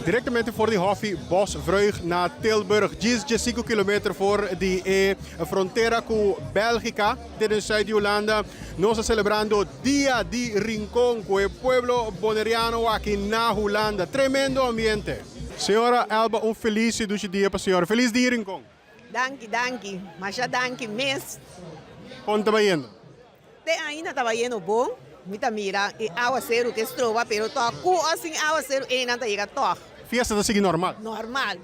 Directamente for di Hòfi Bosvreugd na Tilburg, djis diesinku kilometer for di e frontera ku Bèlgika, te den sùit di Hulanda. Nos ta selebrando Dia di Rincon ku e pueblo boneriano aki na Hulanda. Tremendo ambiente! Señora Elba, un felis i dushi dia pa señora. Felis Dia Rincon! Danki, danki. Masha danki mes. Kon ta bayendo? Te ainda ta bayendo bon. Mi ta mira e awaseru ke stroba, pero tòg ku o sin awaseru einan ta yega tòg. Fiesta ta sigui normal? Normal.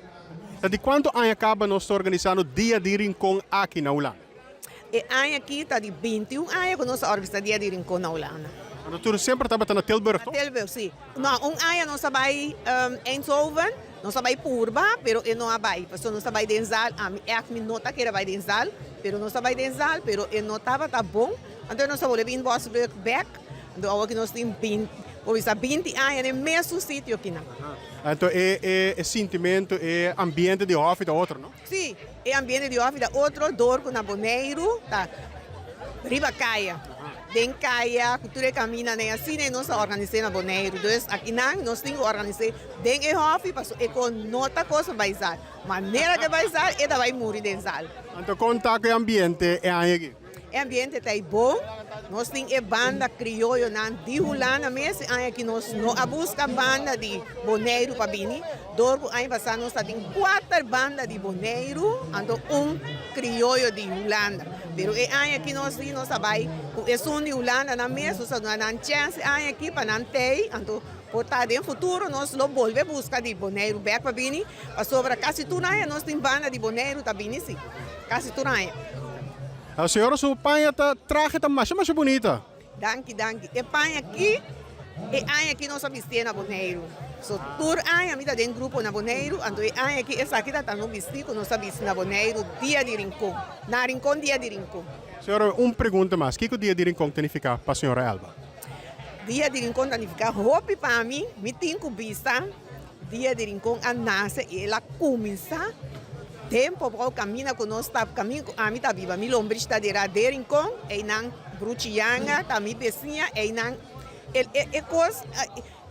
Ta di kuantu aña kaba nos ta organisando Dia di Rincon aki na Hulanda? E aña aki ta di 21 aña ku nos ta organisa Dia di Rincon na Hulanda. Anto tur semper tabata na Tilburg, toch? Na Tilburg, si. No, un aña nos a bai Eindhoven, nos a bai purba, pero e no a bai. Pasobra nos a bai den zaal, ami ègt mi no ta kere bai den zaal, pero nos a bai den zaal, pero e no tabata bon. Anto nos a bolbe bin Bosbrug bèk, anto awor ki nos tin binti, por bisa binti aña den mesun sitio kinan. Anto e e sintimentu, e ambiente di hòfi ta otro, no? Sí, e ambiente di hòfi ta otro dor ku na Boneiru ta riba kaya, den kaya ku tur e kamindanan asina nos ta organis'é na Boneiru. Dus akinan nos tin ku organis'é den e hòfi pasobra e kon no ta kos pa bai sal. Manera ku e bai sal e ta bai muri den sal. Anto kon ta ku e ambiente e aña aki? E ambiente ta ei bon. Nos tin e banda krioyonan di Hulanda mes. E aña aki nos no a buska banda di Boneiru pa bini. Dor ku aña pasá nos ta tin kuater banda di Boneiru anto un krioyo di Hulanda. Pero e aña aki nos di nos a bai ku esun di Hulanda nan mes. Nos a duna nan chèns e aña aki pa nan tei. Anto por ta den futuro nos lo bolbe buska di Boneiru bèk pa bini. Pasobra kasi tur aña nos tin banda di Boneiru ta bini si. Kasi tur aña. A señora su paña ta trahe ta masha masha bunita. Danki danki. E paña aki e aña aki nos a bistié na Boneiru. So tur aña mi ta den grupo na Boneiru anto e aña aki esaki ta ta no bisti ku nos a bisti na Boneiru dia di Rincon. Na Rincon dia di Rincon. Señora un pregunta mas, kiko dia di Rincon ta nifiká pa señora Elba? Dia di Rincon ta nifiká hopi pa mi. Mi tin ku bisa Dia di Rincon a nase i el a kuminsá tempu por kaminda ku nos ta kaminda ku ami ta biba. Mi lombrish ta dera den Rincon, einan Bruchi Yanga ta mi besiña, einan el e e kos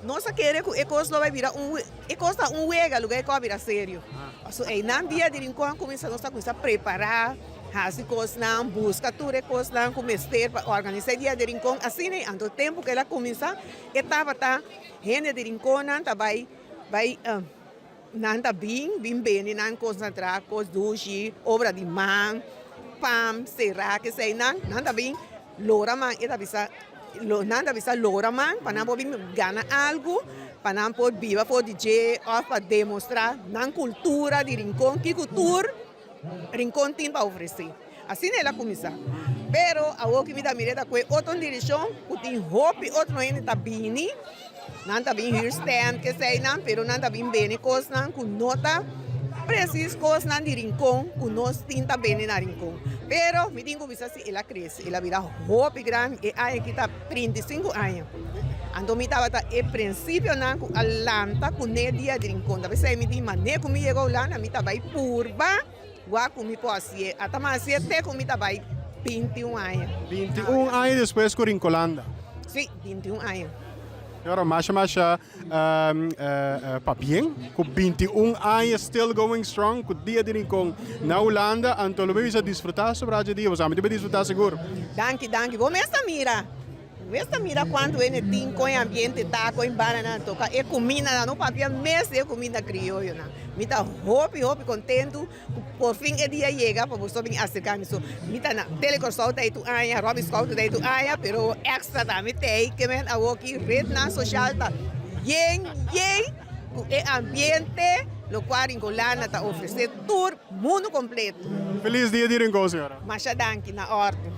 nos a kere ku e kos lo bai bira un e kos ta un wega luga e kos a bira serio. Pasobra einan Dia di Rincon a kuminsá nos a kuminsá prepará, hasi kosnan, buska tur e kosnan ku mester pa organisá e Dia di Rincon asina. Anto tempu ku el a kuminsá e tabata. Hende di Rinconnan ta bai bai nan ta bin bin bende nan kos nan traha kos dushi, obra di man, pam, sera kesei nan nan ta bin lora man e ta bisa nan ta bisa lora man pa nan por bin gana algu pa nan por biba for di dje of pa demostra nan kultura di Rincon kiko tur Rincon tin pa ofresé. Asina el a kuminsá. Pero awor ku mi ta mira e ta kue otro direkshon ku tin hopi otro hende ta bini, nan ta bin hür stand keseinan, pero nan ta bin bende kosnan ku no ta presis kosnan di Rincon ku nos tin ta bende na Rincon. Pero mi tin ku bisa si el a krese, el a bira hopi grandi, e aña aki ta 35 aña. Anto mi tabata e prinsipionan ku a lanta kuné dia di Rincon. Ta p'esei mi di manera ku mi yega Hulanda mi ta bai purba wak ku mi por hasié. Ata mi hasié te ku mi ta bai 21 aña. 21 aña despues ku Rincolanda. Sí, 21 aña. Señora, masha masha pabien ku 21 aña still going strong ku dia di Rincon na Hulanda. Anto lo mi bisa disfruta sobra dje dia, boso ami ta bai disfruta sigur. Danki, danki. Bo mes ta mira. Mes ta mira cuanto hende tin, con e ambiente ta, con e bandanan toca, e cumindanan, no papia mes di e cuminda crioyonan. Mi ta hopi, hopi contento cu por fin e dia yega pa boso bin acerca mi. So, mi ta na Tele Corsou ta ei tur aña, Robby Schouten ta ei tur aña, pero extra tambe ta ei, ke men awoki rednan social ta yen yen cu e ambiente locual Rincolana ta ofrece tur mundo completo. Feliz dia di Rincon, señora. Masha danki, na orde.